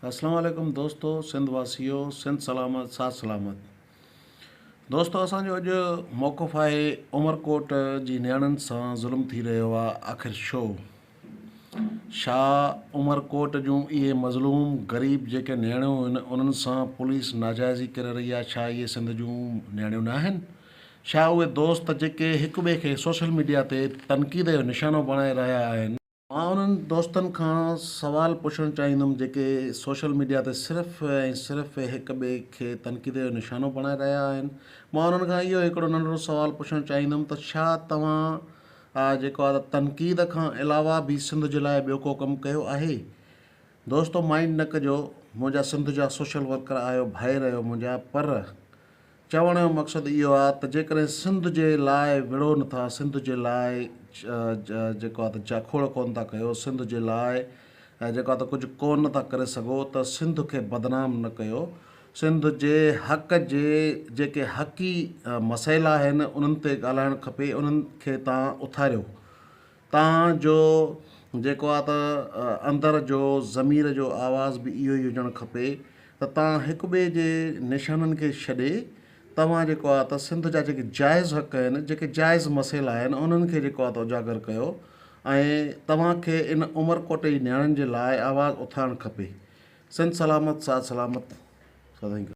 اسلام عليڪم دوستو سنڌ واسيو سنڌ سلامت ساٿ سلامت دوستو اسان جو اڄ موقف آهي عمرڪوٽ جي نياڻين سان ظلم ٿي رهيو آهي آخر شو شا عمرڪوٽ جون اهي مظلوم غريب جيڪي نياڻيون آهن انهن سان پوليس ناجائزي ڪري رهي آهي ڇا اهي سنڌ جون نياڻيون نه آهن ڇا اهي دوست جيڪي هڪ ٻئي کي سوشل ميڊيا تي تنقيد جو نشانو بڻائي رهيا آهن مان انهن دوستن کان سوال پڇڻ چاهيندم جيڪي سوشل ميڊيا تي صرف ۽ صرف هڪ ٻئي کي تنقيد جو نشانو بڻائي رهيا آهن مان انهن کان اهو هڪڙو ننڍڙو سوال پڇڻ چاهيندم ته ڇا توهان جيڪو آهي ته تنقيد کان علاوه به سنڌ جي لاء ٻيو ڪو ڪم ڪيو آهي دوستو مائنڊ نه ڪجو منهنجا سنڌ جا سوشل ورڪر آهيو ڀائر آهيو منهنجا پر چوڻ جو مقصد اهو آهي ته جيڪڏهن سنڌ جي لاء وڙهو نه ٿا، سنڌ جي لاء جيڪو آهي ته جاکوڙ ڪونه ٿا ڪيو، سنڌ جي لاء جيڪو آهي ته ڪجهه ڪونه ٿا ڪري سگهو ته سنڌ کي بدنام نه ڪيو، سنڌ جي حق جي جيڪي حقي مسئلا آهن انهن تي ڳالهائڻ کپي، انهن کي تان اٿاريو. تان جو جيڪو آ ته اندر جو ضمير جو آواز به اهو ئي هجڻ کپي ته تان هڪ ٻئي جي نشانن کي ڇڏي توهان جيڪو آ ته سنڌ جا جيڪي جائز حق آهن جيڪي جائز مسئلا آهن انهن کي جيڪو آ ته اجاگر ڪيو ۽ توهان کي ان عمرڪوٽ جي نياڻين جي لاء آواز اٿارڻ کپي سنڌ سلامت ساٿ سلامت سدائين گڏ.